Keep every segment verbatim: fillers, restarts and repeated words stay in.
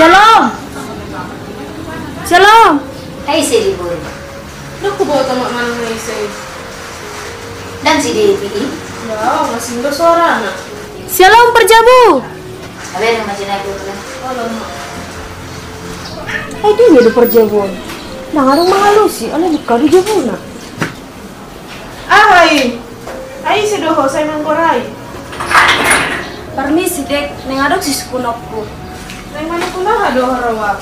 Shalom. Shalom. Ai ise di boru? Ndang huboto ma manang na ise i. Ndang si Depi i? Ndang, asing do suarana. Shalom parjabu. Ai dia do parjabu on. Ndang adong mangalusi, alai buka do jabuna. Aha i? Ai ise do ho, sai manggora i? Parmisi Dek, naeng adong sisungkunonku. Naeng manungkun aha do ho roa?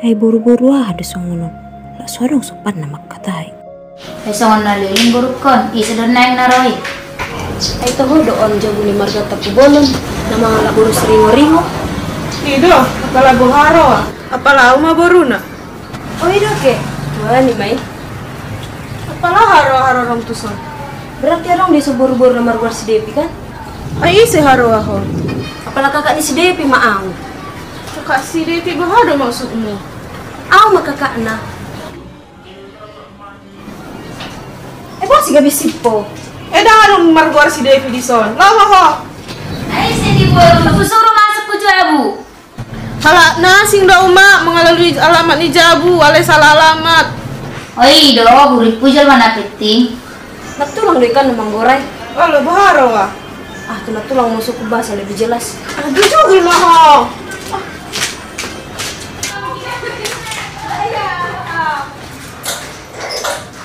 Ai boruboru aha do songon on? Lak so adong sopanna mangkatai. Ai songon na leleng borungkon, ise do naeng na ro i? Ai toho do on jabu ni marga Tampubolon, na mangalap boru si Ringoringo. I do, apala boha roa? Apala au ma boruna? O i do ke, tuani ma i. Apala aha roa harorongmu tuson? Berarti adong do i so boruboru na margoar si Depi kan? Ai ise haroa ho? Apala kakak ni si Depi ma au. Kakak si Depi, boha do maksudmu? Au ma kakakna. Eh, boha si gabe simpo? Eh, ndang adong margoar si Depi dison. Laho ma ho. Ai ise di boru, husuru masuk tu jabu. Halak na asing do au ma mangalalui alamat ni jabu, alai salah alamat. O i do, hurimpu jolma na penting. Nantulang do i kan na manggora i. Olo, boha roa? Ah, tu nantulang ma so hubasa lebih jelas. Ah, jujur ma ho.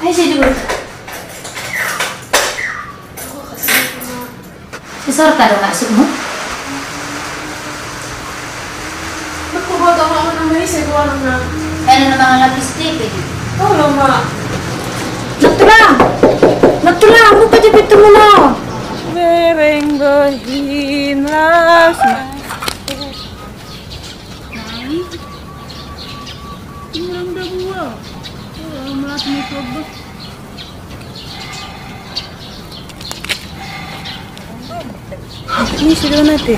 Ai ise di boru? Si Sorta do maksudmu? Ndang huboto ma manang na ise goarna. Ai na mangalap si Depi i. Olo ma. Nantulang! Nantulang, buka jo pintumuna on. Bereng do hian las. Nang. Tinggal da buah. Oh, melas ni coba. Ini sudah nanti.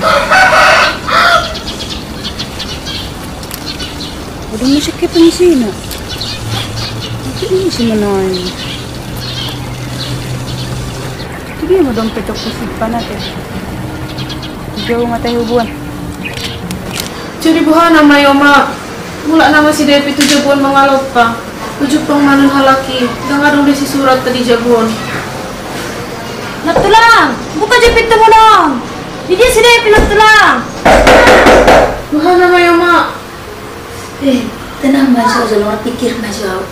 Udah musik ke pengisina. Ini si menoi. Jadi mau dompet aku simpan nanti. Jauh mata hubungan. Jadi boha nama i, Oma? Mulak nama si Depi tu jabu on mangalompa. Hujumpang ma nuaeng halak i, ndang adong do isi surat di jabu on. Nantulang, buka jo pintumuna on. Di dia si Depi, Nantulang? Boha nama i, Oma? Eh, tenang ma jo, jolo marpikir ma jo au.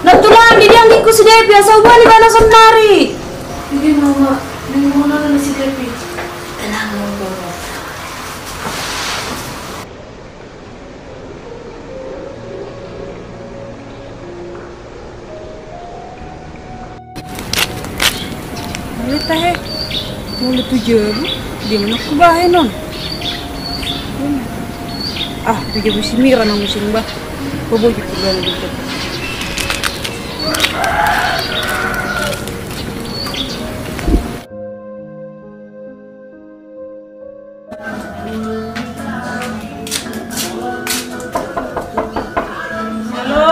Nantulang, di dia anggingku si Depi, asa huboan ibana saonari. Iya ma, Oma, naeng huboan au si Depi. Tenang ma, Oma. Mauliate, mauliate tu jabu, dia ma na hubahen on. Ah, tu jabu si Mira na muse bah. Bobo jo tu jabu. Halo.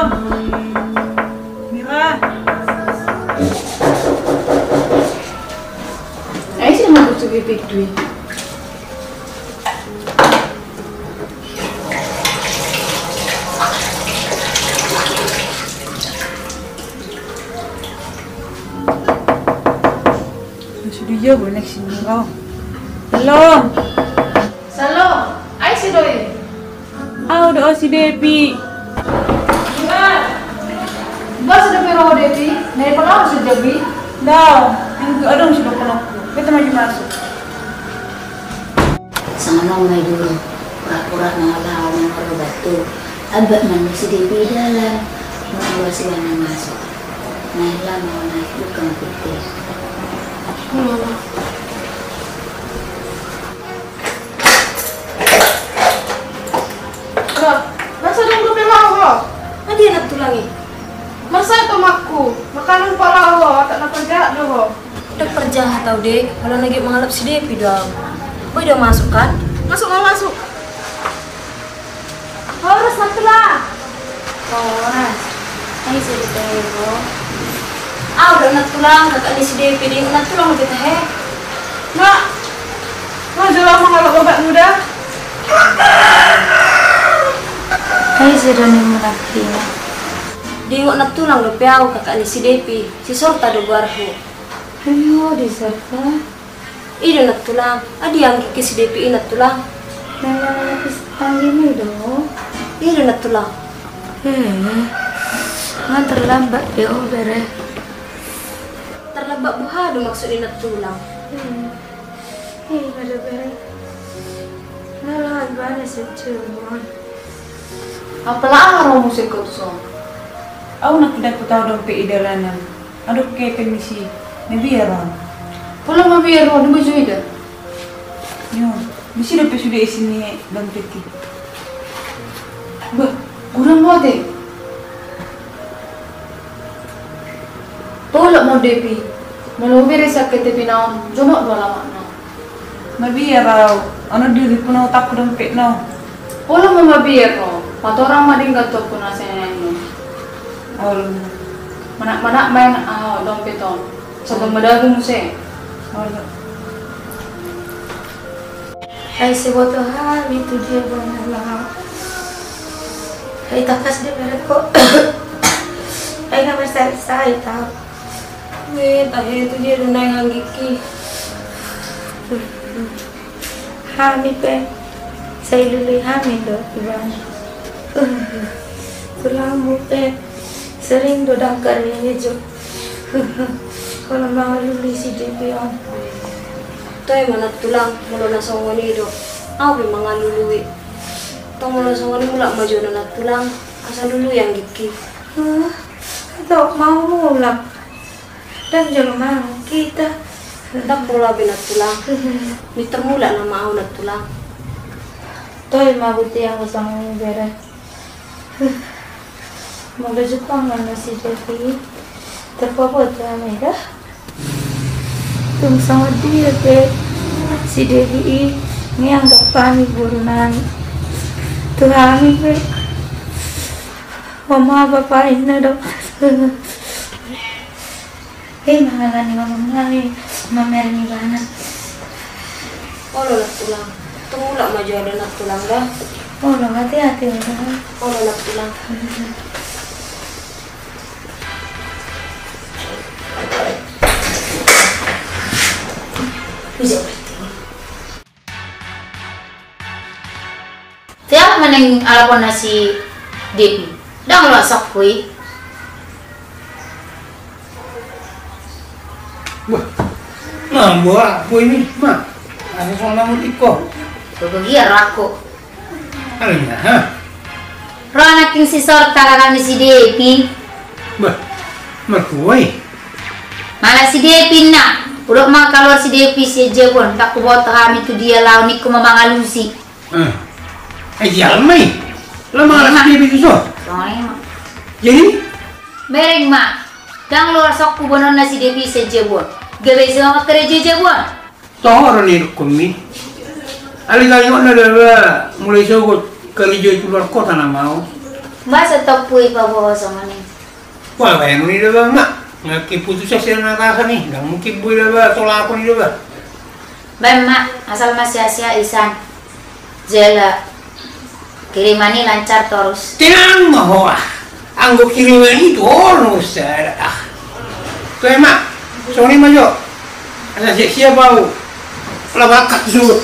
Mira. Ai ise ma butuh bibit duit. Sudah jawab next ini kau. Halo. Salo, ai ise do i? Au do, au si Depi. Bah, sudah piro ho Depi? Nai pala au si Depi. Dao, yang tu adong si dokonokku. Kita maju masuk. Sanganong mai dulu. Pura-pura na laho mangoro batu. Abak mandi si Depi dalan. Mau si Wana masuk. Naik lama naik bukan putih. Bah, masa dung dope laho ho? Adia Nantulang i? Masa i tomakku, makanan pala ho, atak na parjahat do ho. Ndang parjahat au, Dek, molo na giot mangalap si Depi do au. Boi do masuk kan? Masuk ma, masuk. Horas Nantulang. Horas. Ai ise do tahe ho? Au do Nantulang, kakak ni si Depi, Dek, Nantulang do tahe. Mak. Jolo mangalap obatmu da. Ai, sudah ni munafik. Diingot nantulang dope au kakak ni si Depi, si Sorta do goarhu. Ayo, di Sorta. I do nantulang, ai dia anggikki si Depi i nantulang. Nah, anggimu do. I do nantulang. Eh, nga terlambat be au bere. Terlambat boha do maksud ni nantulang? Eh, i ma da bere. Nga laho ibana sian Cirebon. Apala aha ro muse ho tu son? Au nangkin dapot au dompet i dalanan. Adong hepeng ni si, mabiar au. Pola mabiar au, dung majo ida. Io, disi dope sude isi ni dompet i. Bah, godang mate. Tolap ma on Depi. Molo bere sian K T P na on, jonok do alamatna. Mabiar au, annon di ripuna utangku dompetna on. Olo ma mabiar ho, patorang ma denggan tu angka na sian i. Olo. Manakmanak ma au dompet on. Sahat madabu muse. Olo. Ai sai diboto hami tu dia boan na laho. Ai tangkas do berengku. Ai nga marsahit-sahit au. Tahe tu dia do naeng anggikki. Hami pe sai lului hami do ibana. Tulangmu pe sering do dang karejo. Olo mangalului si Depi on. Toe ma nantulang, molo na songon i do. Au pe mangalului. Tong molo songon i mulak ma jo nantulang, asa lului anggikki. Hah? Tong mau mulak. Dang jolo mangan hita. Dang pola be nantulang. Mintor mulak nama au nantulang. Toe ma buti anggo songon i bere. Molo jumpang ma na si Depi, tarpaboto hami da. Tung songon dia pe si Depi i, nga ianggap hami boru nami. Tu hami pe, oma bapa inna do. Hei, mangalani ngolum nami, mamereng ibana. Olo nantulang. Tung mulak ma jo nantulang da. Olo, hati-hati. Olo nantulang. Tiap maning alapon na si Depi. Dang loas sokku i. Wah, mambo au, boi ni, ma. Asa songon na mutik ho. Bagian rako. Alai na, ha? Ro nangkin si Sorta kakak ni si Depi. Bah, marhua i. Mala si Depi na. Hudok ma kaluar si Depi sian jabu on. Dang huboto hami tu dia laho, ningku ma mangalusi. Eh. Eh, sial ma i. Laho mangalusi Depi tu son. Jadi? Bereng ma. Dang loas sokku boanon na si Depi sian jabu on. Gabe ise ma mangkarejo jabu on. Toho do na idokhonmi. Alai ingot na daba mulai sogot karejo tu luar kota nama au. Boasa tompu i paboa songon i? Wah, bahenon i daba ma. Nga kiputusan sian na rasa ni. Dang mungkin boi daba tolapon i daba. Baen ma, asal ma sia-sia isan. Jala kiriman i lancar torus. Tenang ma ho ah. Anggo kiriman i torus sada ah. Toe ma, songon i ma jo. Asa siap-siap au. Laho berangkat suhut.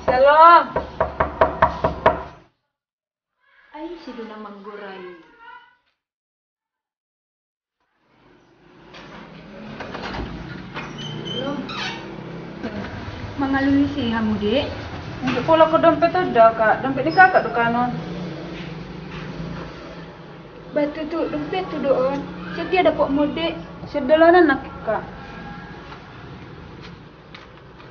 Shalom. Ai, ise do na manggorai. Mangalusi hamu, Dek? Unjuk pola ko dompet on da, Kak. Dompet ni kakak do kanon. Ba tutu, dompetku do on. Sian dia dapotmu on, Dek? Sian dalanan nangkin, Kak.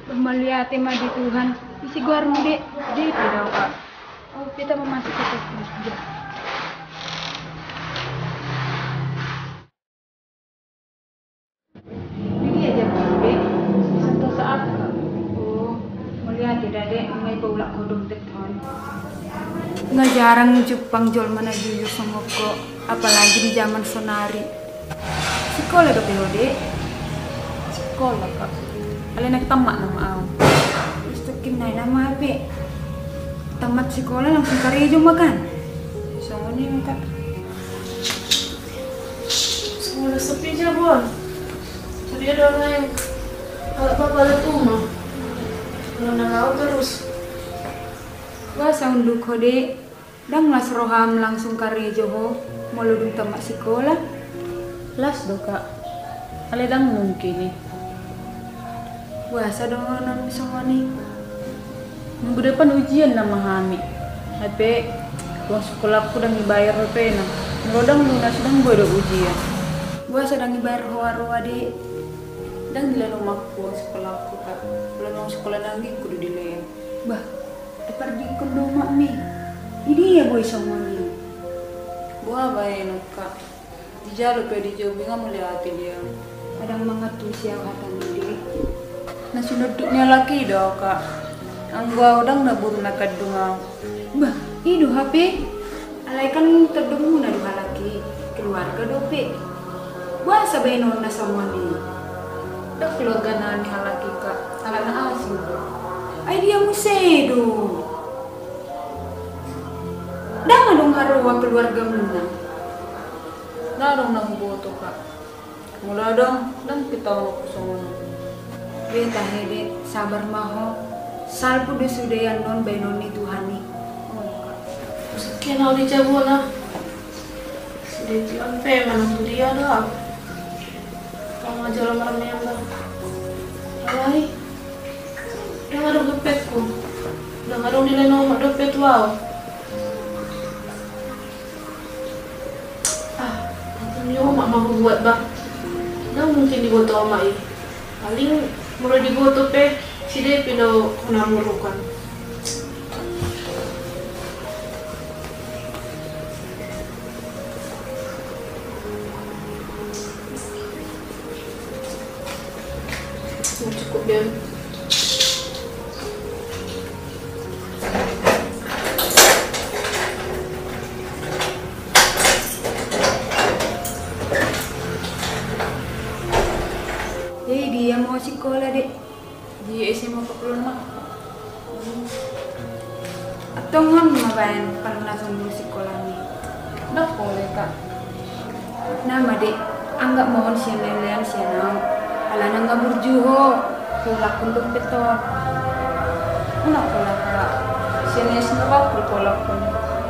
Bah, mauliate ma di Tuhan. Ise goarmu, Dek? Depi do au, Kak. Oh, beta ma masuk ke situ. Nga ipaulak ho dompet on. Nga jarang jumpang jolma na jujur songon ho, apalagi di jaman sonari. Sikola dope ho, Dek? Sikola, Kak. Alai naeng tamat nama au. Terus tukin nai nama ape? Tamat sikola langsung karejo ma kan? Songon i ma, Kak. Sikola sepi ja, Bon. Sepi do naeng. Alak bapa alak uma. Kalau na laho terus. Boasa unduk ho, Dek? Ndang las roham langsung karejo ho molo dung tamat sikola? Las do, Kak. Alai ndang mungkin i. Boasa dohononmu songon i? Minggu depan ujian nama hami. Hape uang sikolangku ndang dibayar dope na. Molo ndang lunas ndang boi do ujian. Boasa ndang dibayar roa-roa, Dek? Ndang dilehon omakku uang sikolangku, Kak. Molo uang sikola nangkin kudu dilehon. Bah, dipardingkon do omakmi. Di dia boi songon i? Boha bahenon, Kak. Dijalo pe dijou, nga mauliate dia. Ndang mangantusi au hatami, Dek. Na sinonduk ni halak i do au, Kak. Anggo au ndang na boru na tandung au. Bah, i do hape. Alai kan tandungmuna do halak i, keluarga dope. Boasa bahenonna songon i? Ndang keluarga nami halak i, Kak, alana asing do. Ai dia muse do? Ndang adong haroa keluargamuna? Ndang adong na huboto, Kak. Molo adong, ndang pitaononku songon on. Be tahe, Dek, sabar ma ho. Salpu do sude annon bahenon ni Tuhan i. Sekian au di jabu na. Sude Tion pe manang tu dia do au. Tong jolo marmeam do. Alai, ndang adong dompetku. Ndang adong dilehon omak dompet tu au. Ah, antong ni omak ma hubuat, bah. Ndang mungkin diboto omak i. Paling molo diboto pe, si Depi do hona murukan. Cukup, Beb. Jadi dia mau sekolah, Dek? Di S M A Pakulon ma. Antong on ma baen palunason boru sikolami. Ndang pola, Kak. Nama, Dek, anggap ma on sian lelean sian au. Alana nga burju ho, huulakhon dompet on. Unang pola, Kak. Sian S M A Pakulon huulakhon.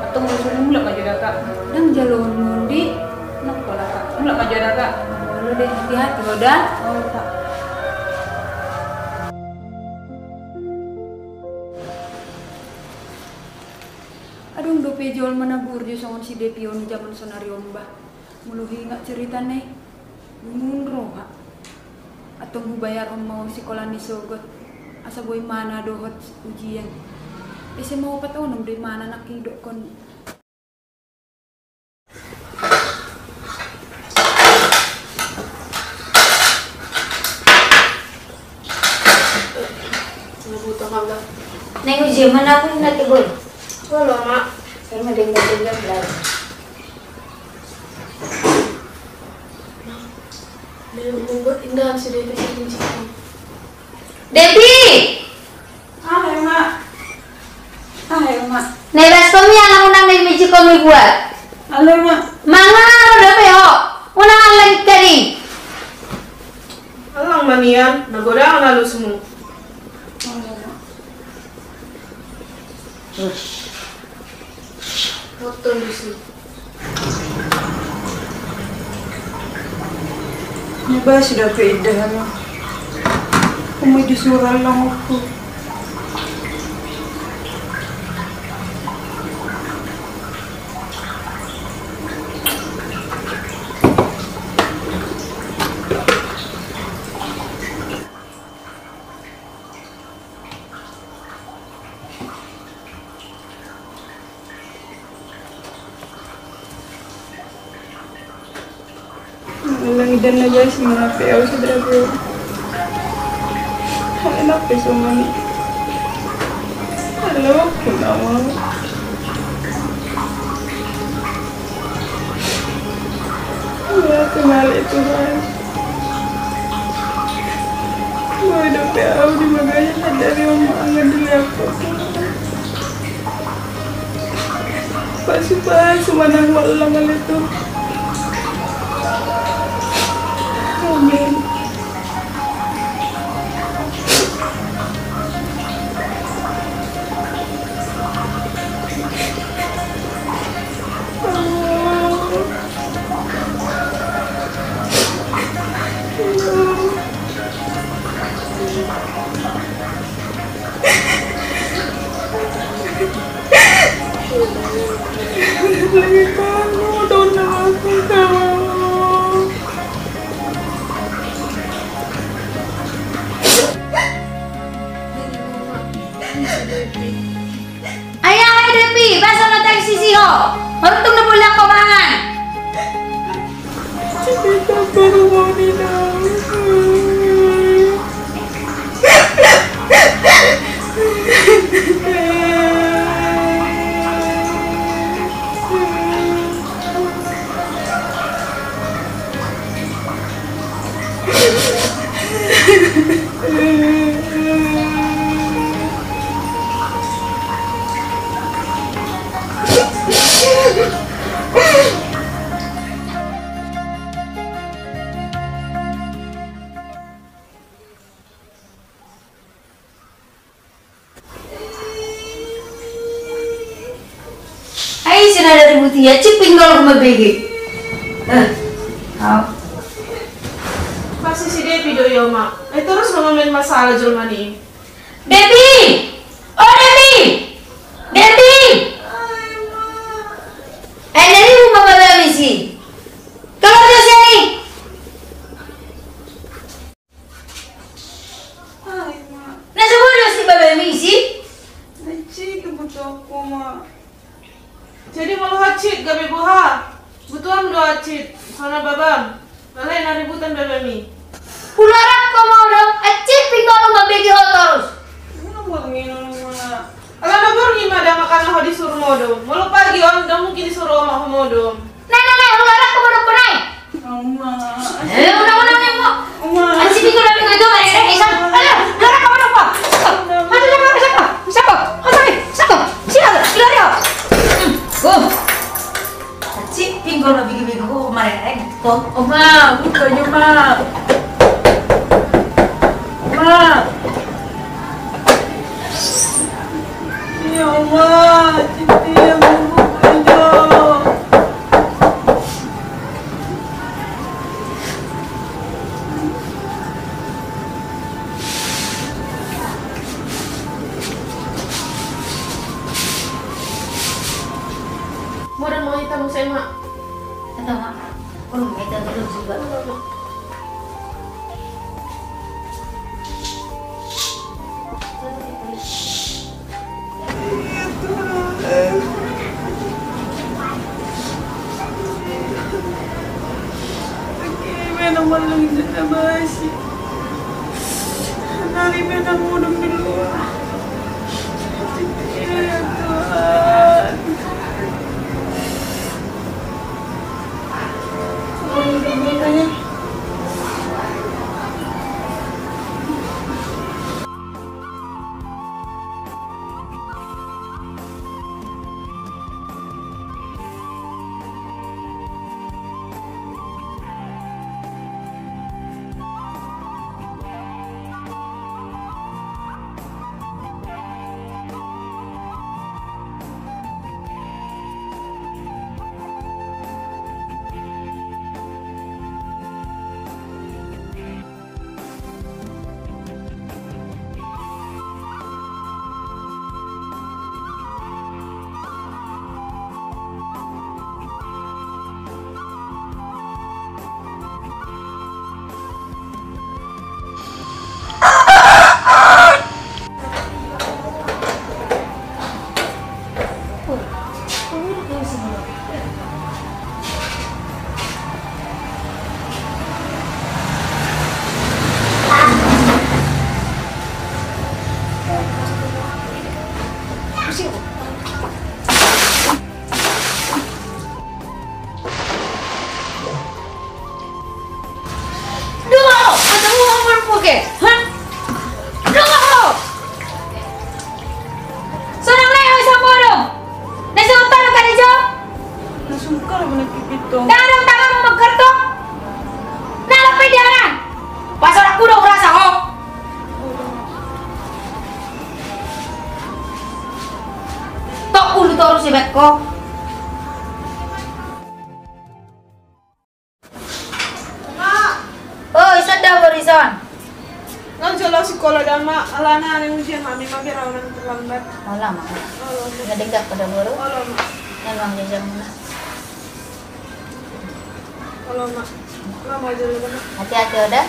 Antong molo so mulak ma jo da, Kak. Ndang jaloonmu on, Dek. Unang pola, Kak. Mulak ma jo da, Kak. Olo, Dek, hati-hati ho da. Olo, Kak. Adong dope jolma na burju songon si Depi on jaman sonari on, bah. Molo huingat ceritana i, gumun roha. Antong hubayarhon ma on sikola ni sogot, asa boi mana dohot ujian. S M A opat onom do imana nangkin didokkon. Naeng ujian ma na, aku ingat, Bol. Olo, Mak. Saya mah denggan-denggan belajar. Membuat indah si Depi sini. Depi! Aha, Mak? Aha, Mak? Nebas komi anak unang na miji komi buat. Alo, Mak. Mangan ro dope ho. Unang alai kari. Alang manian, na godang alusmu. Alo, Mak. Botul disi. Nebas dope indahanna. Umai di suran langokku. Langidan na jasi manape au sudah bro. Enak pe songon i. Halo, kenapa? Ya, kenali Tuhan. Boha do pe au di bagaya sadari on ma angan di leakku. Pasu-pasu ma na huallang ale Tuhan. Amin. Ai aha, Depi, boasa na tangis sisi ho? Maruntung na bolak ho mangan. Ai ise na ribut i, ancip pinggol mambege. Eh, au. Pasti si Depi do i, Oma. Ai torus ma maen masalah jolma ni. Depi! O Depi! Depi! Ai na ribut ma babami si. Keluar do sian i. Ai ma. Na so boha do si babami si? Ancip dibutuhon ho ma. Jadi molo ancip gabe boha? Butuhon do ancip, songon babam. Alai na ributan babami. Hularang ho ma do, ancip pinggol mambege ho torus. Unang borngin, unang ma. Ala na borngin ma da, makana ho disuru modom. Molo pagi on, ndang mungkin disuru oma ho modom. Nai, nai, nai, hularang ho ma do, nai. Oma. Eh, unang, unang, unang, unang. Oma. Ancip pinggol mambege ho, eh, eh, eh, sapa? Alah, hularang ho ma do, sapa? Aduh, sapa, sapa? Sapa? Sapa? Sapa? Sapa? Sila, sila, sila. Hmm. Oh. Ancip pinggol mambege ho, marereng. Oma, buka jo, Oma. Oma. Iya, Oma, ancip pinggol mambege ho. Modom ma hita muse, Mak. Hita, Mak. Belum, hita belum juga. Dua ho, ketemu ho murpuk e. Hah? Dua ho. Sonang na ho i sambodong. Na sonang tano karejo. Na sonang tano manakipit ho. Na adong tangan ho mangkarto. Na lampe dianan. Pasorak kudo hurasa ho. Tok ulu torus i baen ho. Oi, sada boru ison. Nang jolo sikola da ma, alana ane ujian hami ma, biar au nang terlambat. Olo ma. Olo ma. Nga denggan ho da boru. Olo ma. Memang dia jam na. Olo ma. Olo ma jolo da ma. Hati-hati ho da.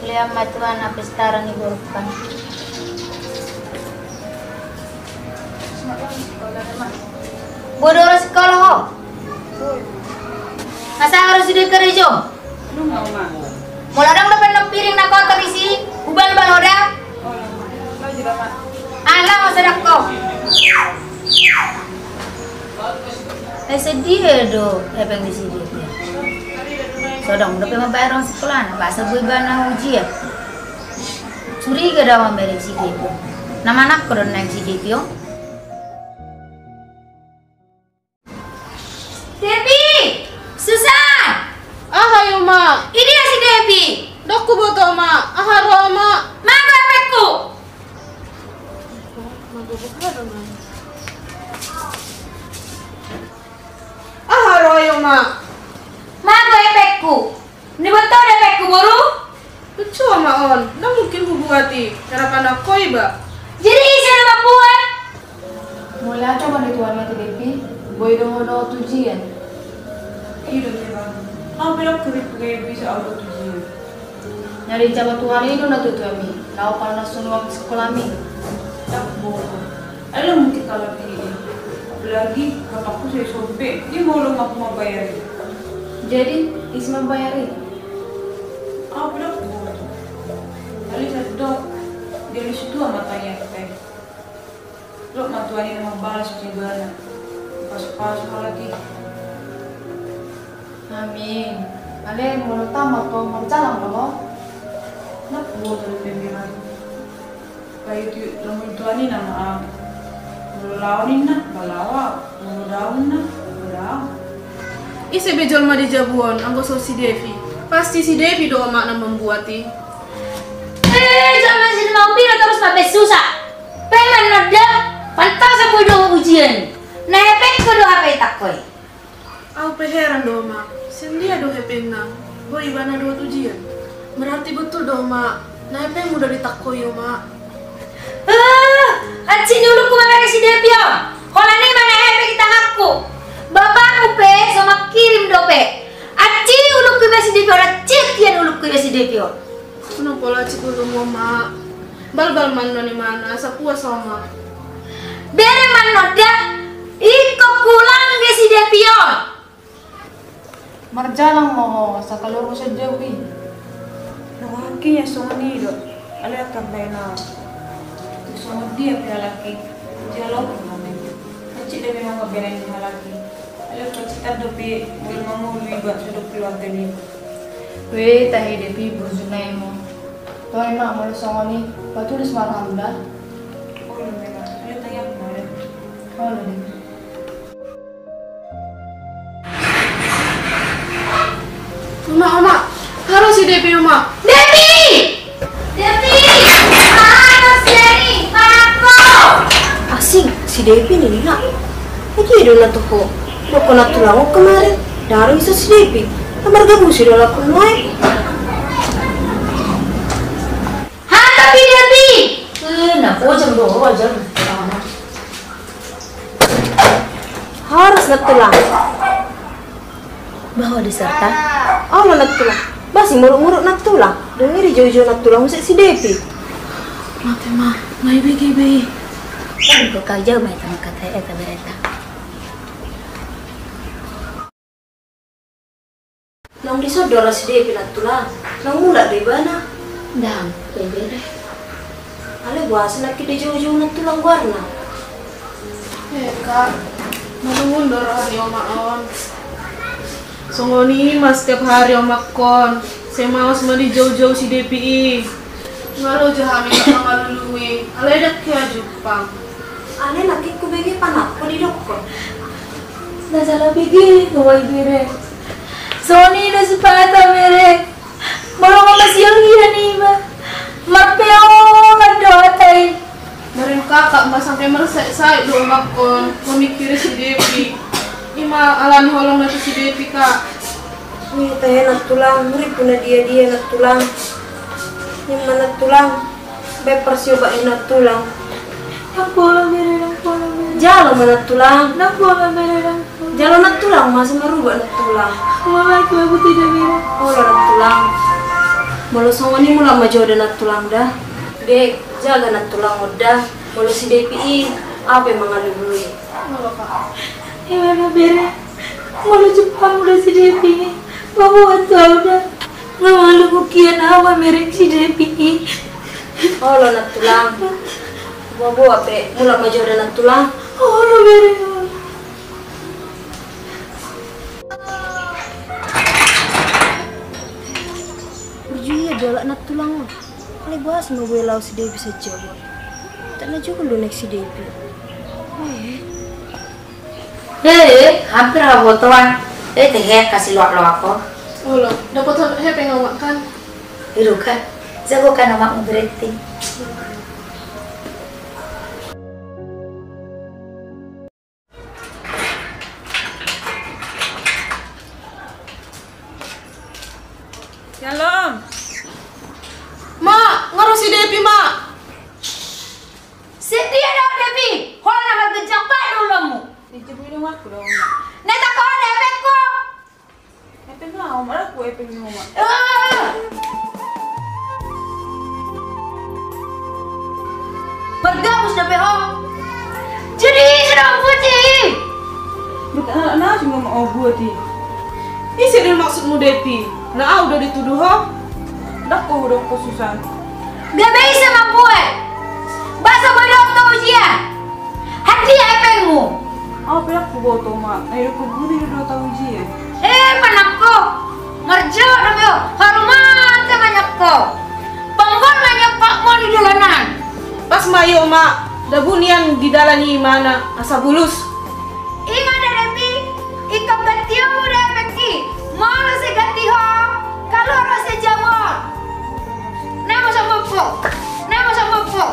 Lehon ma Tuhan na pestaran ni boru kan. Boru ro sikola ho. Asa harus di karejo. Molo adong dope na piring na kotor isi, hubalbal ho da. Alah, masa dakko. Eh, sadia do hepeng ni si Depi on? So adong dope mambayar uang sikolana, boasa boi ibana ujian? Curiga do au mambayar si Depi on. Na manangko do naeng si Depi on. Depi! Susan! Aha i, Oma? Idia si Depi? Ndang huboto, Oma. Aha ro, Oma? Mago hepengku! Aha ro i, Oma? Mago hepengku! Niboto do hepengku, boru? Lucu ma on, ndang mungkin hubuat i, harapan angko iba. Jadi ise do mambuat? Molo coba ni Tuhan i, Depi, boi do ho dohot ujian. I do, Tuhan. Au pe ndang hubuat, boi ise au dohot ujian. Nyari jaba Tuhan i do na tutu hami, laho palunason uang sikolami. Ndang boha. Alai mungkin kalak i, apalagi bapakku sai sompe, i molo mambayar i. Jadi ise mambayar i? Au pe ndang huboto. Alai sai do, dia ni situa ma tangiangta i. Dohot ma Tuhan i na mambalas tu ibana. Pasupasu halak i. Amin. Alai molo tamat ho marjalang do ho? Ndang huboto dope, Bima. Bayu tu lomo ni Tuhan i nama au. Molo lao ninna, ba lao au. Molo dao ninna, ba dao. Ise be jolma di jabu on anggo so si Depi? Pasti si Depi do, Oma, na mambuat i. Eh, jolma si Depi, Oma, pira torus mambaen susa. Pe manonda, pantasan boi dohot ujian. Na hepengku do hape tangko i. Au pe heran do, Oma, sian dia do hepengna boi ibana dohot ujian? Berarti betul do, Oma, na hepengmu do ditangko i, Oma. Eh, hansit ni ulungku mambaen si Depi on. Holan i ma na hepeng di tanganku. Bapakmu pe so mangkirim dope. Hansit ulungku mambaen si Depi on, hansit ia ni ulungku mambaen si Depi on. Unang pola hansit ulungmu, Oma. Balbal ma annon ibana asa puas ho, Oma. Bereng ma annon da, ingkon hulang dia si Depi on. Marjalang ma ho asa kaluar ho sian jabu i. Nang ahu pe songon i do, alai angka baen au. Tung songon dia pe halak i, jalo pe ma. Hansit do memang baenan ni halak i. Alai pacitan dope, molo mangolu iba, so dok keluarga niba. Weh, tahe Depi, burju na imo. Toe ma, molo songon i, patudos ma roham da. Olo, Bima. Alai tangiang ma da. Olo, Depi. Oma, Oma, aha ro si Depi, Oma? Depi! Depi! Aha ro si Depi? Aha ro? Asing, si Depi ninna. Ai dia do na tu ho. Dok ho na tulang on kemarin. Ndang adong ison si Depi. Na margabusi do laku nuaeng. Hata pe Depi! Eh, na pojang do ho ajar. Horas na tulang. Bah, olo diserta. Olo na tulang. Bah, sing muruk-muruk na tulang. Dung i dijou-jou na tulang muse si Depi. Mate ma, nga ibege be i. Kan kau kau jauh ma ita mangkatai eta bereta. Naung dison do ra si Depi na tulang. Naung mulak do ibana. Ndang, bebe. Alai boasa nangkin dijoujou Nantulang goarna? Eh, Kak, madungdung do roha ni omak on. Songon i ma setiap hari omakkon, sai maos ma dijoujou si Depi i. Nga ro jo hami, Kak, mangalului, alai ndang hea jumpang. Alai nangkin hubege panakko didokkon. Na sala bege ho, bere. Songon i do sipata, bere. Molo mamasial hian iba, marpeolan do hata i. Barim kakak ma, sampe marsaitsaut do omakkon mamingkiri si Depi. Ima alani holong na tu si Depi, Kak. Ui, tahe Nantulang, muripuna dia dia Nantulang. Ima Nantulang, baen parsiobat i Nantulang. Ndang pola, bere, ndang pola, bere. Jalo ma Nantulang. Ndang pola, bere, ndang pola. Jalo Nantulang, masa marubat Nantulang. Mama, aku, aku tidak, bere. Olo Nantulang. Molo songon i mulak ma jo da Nantulang da. Dek, jaga Nantulang on da. Molo si Depi i, au pe mangalului. Olo, Kak. Ima na, bere. Molo jumpang da si Depi i, paboa tu au da. Nga mangalului hian au mamereng si Depi i. Olo Nantulang. Paboa pe, mulak ma jo da Nantulang. Olo, bere. Burju ia dialap Nantulang on. Alai boasa ma boi laho si Depi sahat jabon? Ndang na jugul do naeng si Depi. Eh. Eh, hampir habotoan. Eh, tehe, kasi loak-loak ho. Olo, dapot hepeng omak kan? Ido kan. Jago kan omakmu berarti. Shalom. Mak, nga ro si Depi, Mak. Setia do Depi, holan na margejak pat do ulaonmu. Ijab minum aku dong. Neta ko ada epengku. Epeng na, Om, ada ku epeng ni, Om. Eh. Margabus dope ho. Jadi, sudah buat i. Buat anak nasi ngomong, oh, buat i. Ise do maksudmu, Depi? Na au do dituduh ho? Ndang ho hudok ho, Susan. Gabe ise mambuat? Boasa boi dohot ho ujian? Handia epengmu? Au pe ndang huboto, Mak. Na didok ho guru do, dohot au ujian. Eh, panakko. Ngarjo dope ho. Haru mate ma nian ho. Panggol ma nian ho molo di dalanan. Pas ma i, Mak. Dabu nian di dalan i imana asa bulus. Ima da, Depi, ingkon gantionmu da epengki. Molo sai ganti ho, kaluar ho sian jabon. Nama sambok ho. Nama sambok ho.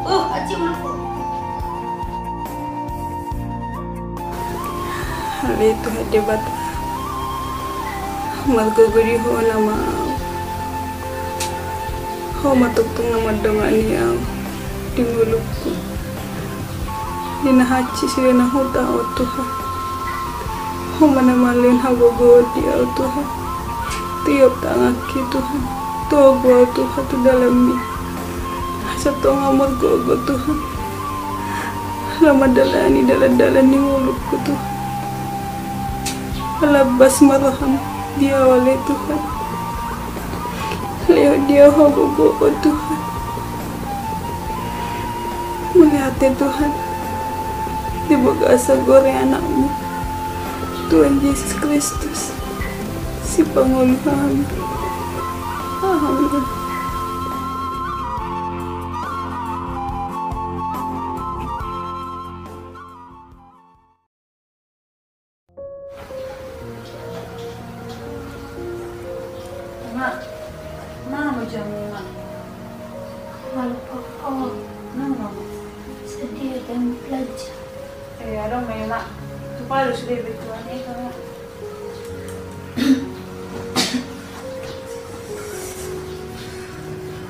Uh, aci mulutku. Ale Tuhan Debata, margogo di Ho nama au. Ho ma tongtong na mandongani au di ngolungku, di na hansit, sude na huta, o Tuhan. Ho ma na mangalehon hagogoon di au, Tuhan. Tiop tanganki, Tuhan, togu au, Tuhan, tu dalanmi. Asa tong au margogo, Tuhan, laho mandalani dalan-dalan ni ngolungku, Tuhan. Alabas ma roham di au, ale Tuhan. Lehon di au hagogoon, Tuhan. Mauliate, Tuhan, di bagasan goar ni Anakmu, Tuhan Jesus Kristus, Sipangolu hami. Amin. Mak, mana ma jamu, Mak? Halo, Papa. Nunga, Mak? Sedia dan belajar. Eh, adong ma i, Mak. Tupa do sude bere tuan i, Mak.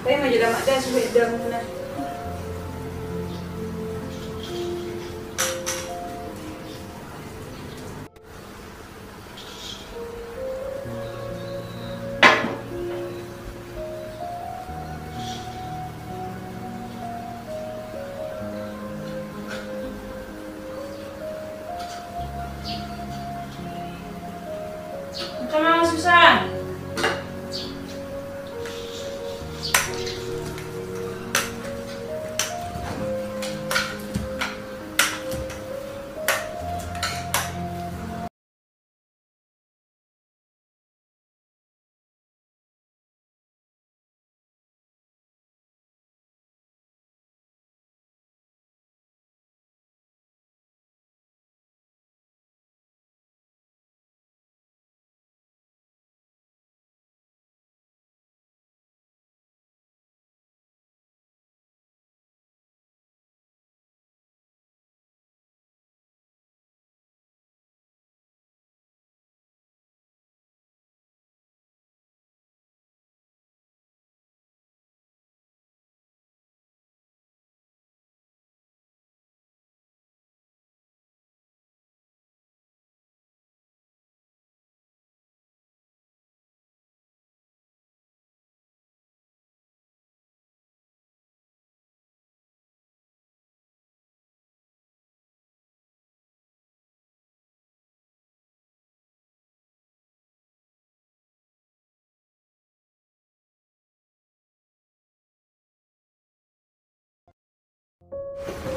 Tapi ma jo da, Mak, da sude jamuna. Angka ma, Susan.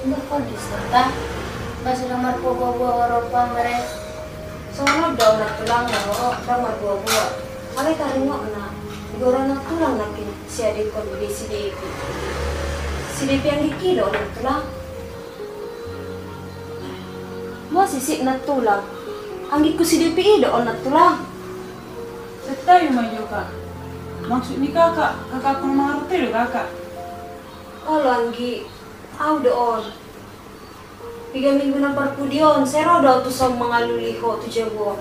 Bah, kok disturb ta? Bah, sudah marbuabua ho ro pamere. Songon on do na tulang na ho ro, ndang marbuabua. Alai taringot na, goran na tulang na kin si adekkon be si Depi. Si Depi anggikki do na tulang. Boa sisik na tulang. Anggikku si Depi i do on na tulang. Santabi ma jo, Kak. Maksud ni Kakak, kakakku na mangarote do Kakak. Olo anggi, au do on. Piga minggu na parpudi on, sai ro do au tuson mangalului ho tu jabu on.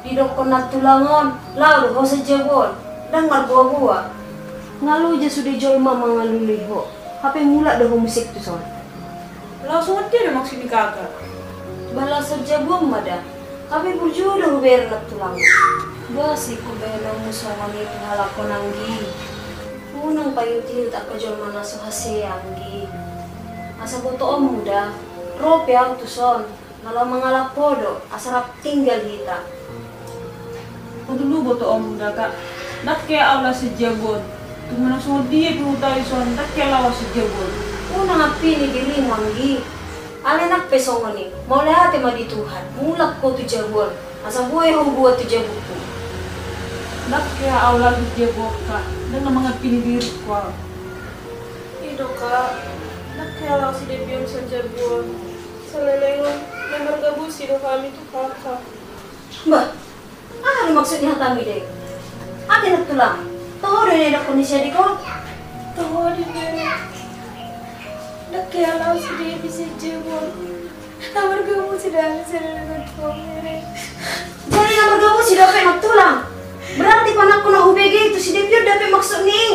Didokkon na tulang on, laho do ho sian jabu on, ndang marbuabua. Nga loja sude jolma mangalului ho, hape mulak do ho muse tuson. Laho songon dia do maksud ni Kakak? Bah, laho sian jabu on ma da. Hape burju do hubereng na tulang. Boasa ingkon bahenonmu songon i tu halak on anggi? Unang paihutihut angka jolma na so hasea anggi. Asa botoonmu da, ro pe au tuson, na laho mangalap ho do, asa rap tinggal hita. Patolu botoonmu da, Kak. Ndang hea au laho sian jabu on. Tung manang songon dia pe hutahi dison, ndang hea laho au sian jabu on. Unang ampini dirimu anggi. Alai nang pe songon i, mauliate ma di Tuhan, mulak ho tu jabu on, asa boi ho hubuat tu jabungku. Ndang hea au laho sian jabu on, Kak. Ndang na mangampini diringku au. I do, Kak. Ndang hea laho si Depi on sian jabu on. Saleleng on, na margabusi do hami tu Kakak. Bah, aha do maksud ni hatamu i, Dek? Ate na tulang, toho do na nidokkon ni si adek on? Toho do, Mere. Ndang hea laho si Depi sian jabu on. Na margabusi do hami saleleng on tu ho, Mere. Jadi na margabusi dope na tulang? Berarti panangko na hubege i tu si Depi on dope maksud ni i.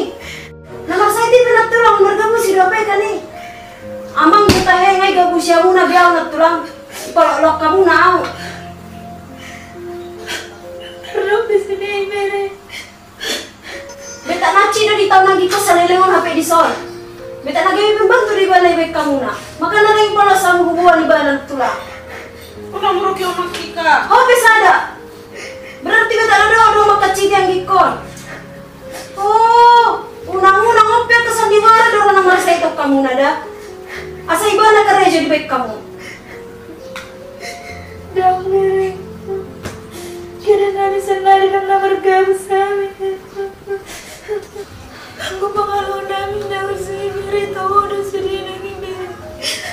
Na maksud i pe na tulang, margabusi dope kan i. Amang do tahe nga igabusi hamuna be au na tulang. Ipaloklok hamuna au. Ro pe sude i, Mere. Betak na hansit do ditaon anggikon saleleng on hape dison. Betak na gabe pembantu do ibana dibaen hamuna. Makana ndang ipaloas hamu hubuan ibana na tulang. Unang muruki omakki, Kak. Ho pe sada. Berarti betak na dohot do omak hansit i anggikon. Oh, unang-unang on pe angka sandiwara do na marsahiton hamuna da. Asa ibana karejo dibaen hamu. Ndang, Mere. Kira nami sannari ndang na margabus hami. Anggo pangalaho nami na ursui, Mere, toho do sude nang i, Mere.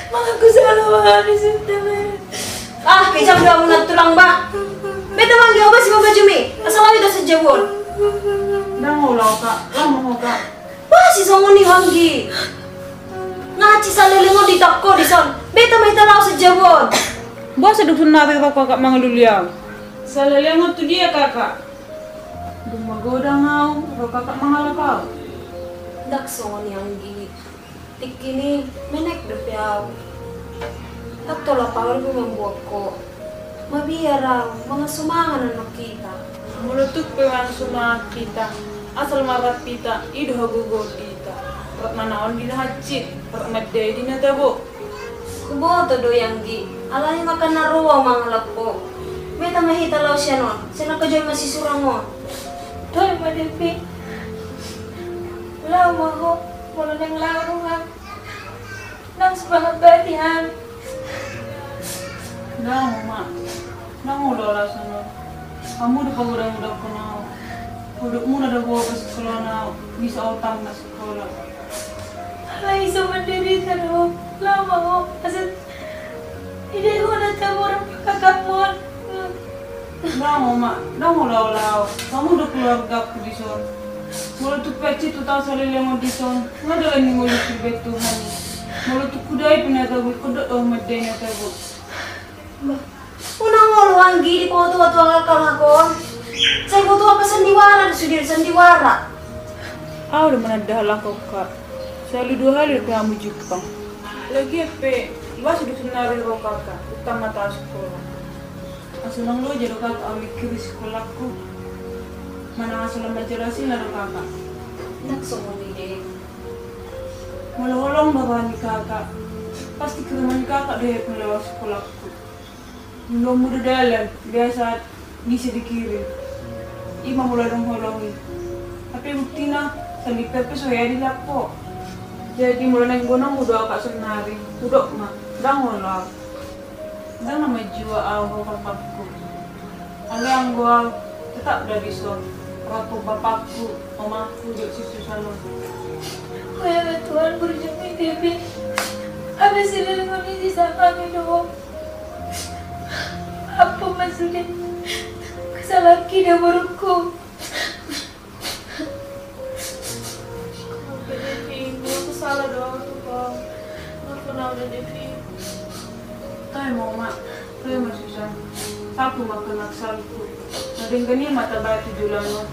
Mangaku sala hami sude, Mere. Ah, kejam do hamu na tulang, bah. Beta ma anggi, au basi ma bajumi. Asa laho hita sian jabu on. Ndang, olo, Kak. Laho ma ho, Kak. Bah, si songon i anggi. Nga hansit saleleng on ditaon ho dison. Beta ma hita laho sian jabu on. Boasa dung songon i be ho Kakak mangalului au? Saleleng on tu dia, Kakak? Dung magodang au, ro Kakak mangalap au. Ndang songon i anggi. Tingki i menek dope au. Ndang tolap au be mamboan ho. Mabiar au, mangan sumangan annon hita. Molo tung pe mangan sumangan hita, asal ma rap hita, i do hagogoon di hita. Rap manaon di na hansit, rap mandai di na tabo. Huboto do i anggi, alani i ma na ro au mangalap ho. Beta ma hita laho sian on, sian angka jolma sisurang on. Toe ma, Depi. Laho ma ho, molo naeng laho roham. Ndang so mangampati hami. Ndang, Oma. Ndang olo laho sian on. Hamu do pagodang-godanghon au. Hodokmuna do boha pasikkolaan au. Bisa au tamat sikola. Alai so manderita do. Laho ma ho. Asa diida ho na tabo rap kakakmu on. Ndang, Oma, ndang olo au laho. Hamu do keluargaku dison. Molo tung pe hansit huta saleleng on dison, nga dalan ni ngolungku dibaen Tuhan i. Molo tung hudai pe na tabo, ingkon dok do au mandai na tabo. Bah, unang olo anggi, dipabotoboto angka halak on. Sai boto angka sandiwara do sude, sandiwara. Au do mananda halak on, Kak. Sahali dua hali dope hamu jumpang. Lagian pe, boasa dung sonari ro Kakak, utang ma taon sikola. Asa unang loja do Kakak au lingkiri sikolangku. Manang asa lam manjalo hasilna do Kakak. Ndang songon i, Dek. Molo holong do roha ni Kakak, pasti kirimon ni Kakak do hepeng laho sikolangku. Luluanmu do dalan, biasa bisa dikirim. I ma molo adong holong i. Hape buktina, sandok pe so hea dilap ho. Jadi molo naeng bonongmu do au, Kak, saonari, hudok ma, ndang olo au. Ndang na manjua au ho bapakku. Alai anggo au, tetap do dison, rap tu bapakku, omakku, dohot si Susan on. Oi, ale Tuhan, burju ma i, Depi. Hape saleleng on i sisangkami do. Ampun ma sude. Kesalahanki do, borungku. Oke, Depi, molo sala do au tu ho. Maafhon au da, Depi. Toe ma, Oma. Toe ma, Susan. Salpu ma angka na salpu. Na denggan i ma tabahen tu joloan on.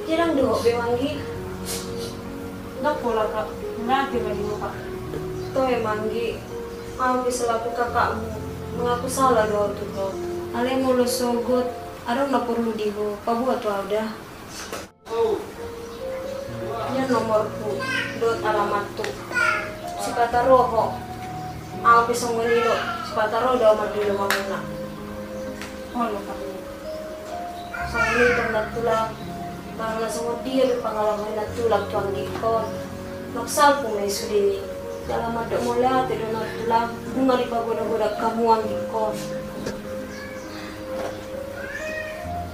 Ndang dohot be, Manggi? Ndang pola, Kak. Mauliate ma di ho, Kak. Toe, Manggi. Au pe selaku kakakmu, mangaku sala do au tu ho. Alai molo sogot adong na porlu di ho, paboa tu au da. Nian nomorhu dohot alamathu. Sipata ro ho. Au pe songon i do, sipata ro do au mandok tu hamuna. Olo, Kak. Songon i do, Nantulang, manang na songon dia do pangalaman Nantulang tu anggingkon, salpu ma i sude i. Jala mandok mauliate do, Nantulang, nunga dipagoda-goda hamu anggingkon.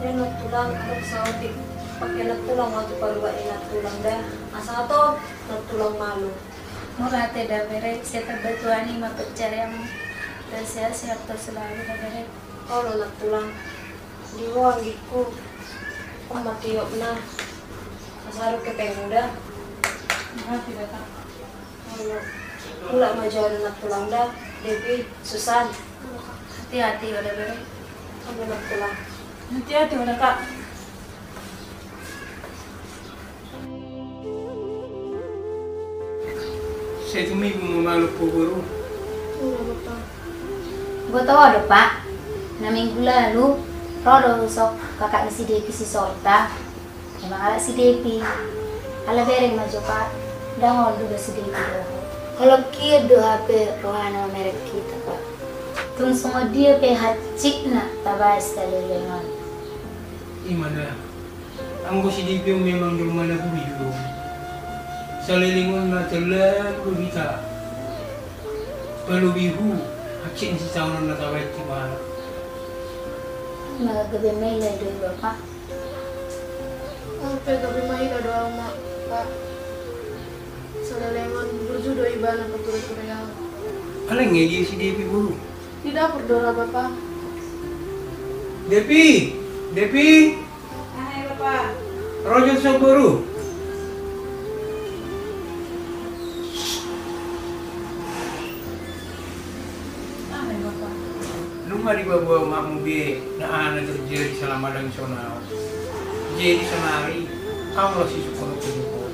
Ia, Nantulang, adong saotik, pake Nantulang ma tu parubat ni Nantulang da, asa tong Nantulang malum. Mauliate da, Bere, sehat, Tuhan i ma pencarianmu. Dan sehat-sehat ho selalu da, Bere. Olo, Nantulang. Di ho anggingku. On ma tiopna. Asa adong hepengmu da. Mauliate da, Kak. Olo. Mulak ma jo au, Nantulang da. Depi, Susan. Hati-hati ho da, Bere. Olo, Nantulang. Hati-hati ho da, Kak. Sai tumibu ma malum ho, Boru? Olo, Bapa. Huboto ho do, Pa. Na minggu lalu ro do sok kakak ni si Depi si Sorta. Mangalap si Depi. Ala bereng ma jo, Pa. Ndang olo do si Depi dohot ho. Holong hian do hape rohana mamereng hita, Pa. Tung songon dia pe hansitna tabahen saleleng on. I ma da. Anggo si Depi on memang jolma na burju do. Saleleng on na terlalu do hita. Palobi hu, hansitna sitaonon na tabahen tu ibana. Ima gabe maila do i, Bapa. On pe gabe maila do au, Ma, Pa. Saleleng on burju do ibana pature-ture au. Alai nge dia si Depi, Boru? Di dapur do ra, Bapa. Depi! Depi! Aha i, Bapa? Ro jo, Boru. Aha i, Bapa? Nunga dipaboa omakmu be na aha na terjadi selama dison on. Jadi saonari au laos sisungkun ho.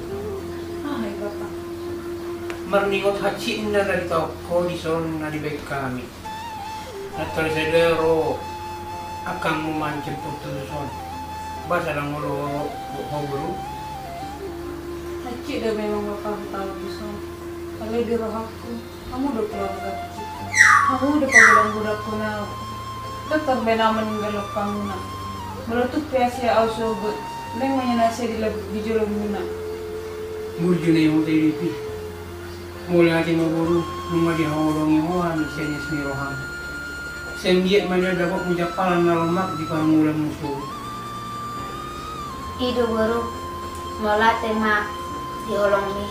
Aha i, Bapa? Marningot hansitna na ditaon ho dison na dibahen hami. Natar sada ro angkangmu manjemput tu son. Boasa ndang olo ho, Boru? Hansit do memang, Bapa, hutaon tu son. Alai di rohangku, hamu do keluargaku. Hamu do pagodang-godangkon au. Ndang tar baen au maninggalhon hamuna. Molo tung pe asa au sogot, leleng ma nian asa di jolomuna. Burju na i, Depi. Mauliate ma, Boru, nunga dihaholongi ho hami sian ias ni roham. Sai anggiat ma nian dapotmu jampalan na lomak di parngoluanmu sogot. I do, Boru, mauliate ma diholongmi.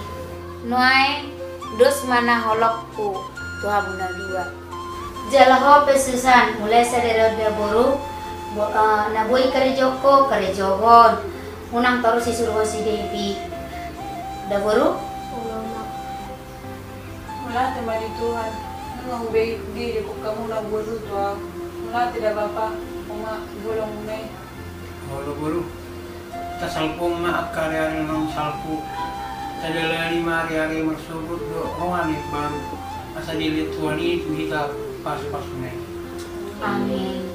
Nuaeng dos ma na holongku tu hamu na dua. Jala ho pe, Susan, mulai sadari on da, Boru, bo-, eh, na boi karejongku, karejongkon. Unang torus sisuru ho si Depi. Da, Boru? Olo, Ma. Mauliate ma di Tuhan. Nunga hubeingkon diringkot hamuna, Boru, tu au. Mauliate da, Bapa, Oma, di holongmuna i. Olo, Boru. Tasalpu ma angka ari-ari na naung salpu. Tadalani ma ari-ari marsogot dohot roha na imbaru. Asa dilehon Tuhan i tu hita pasu-pasuna i. Amin.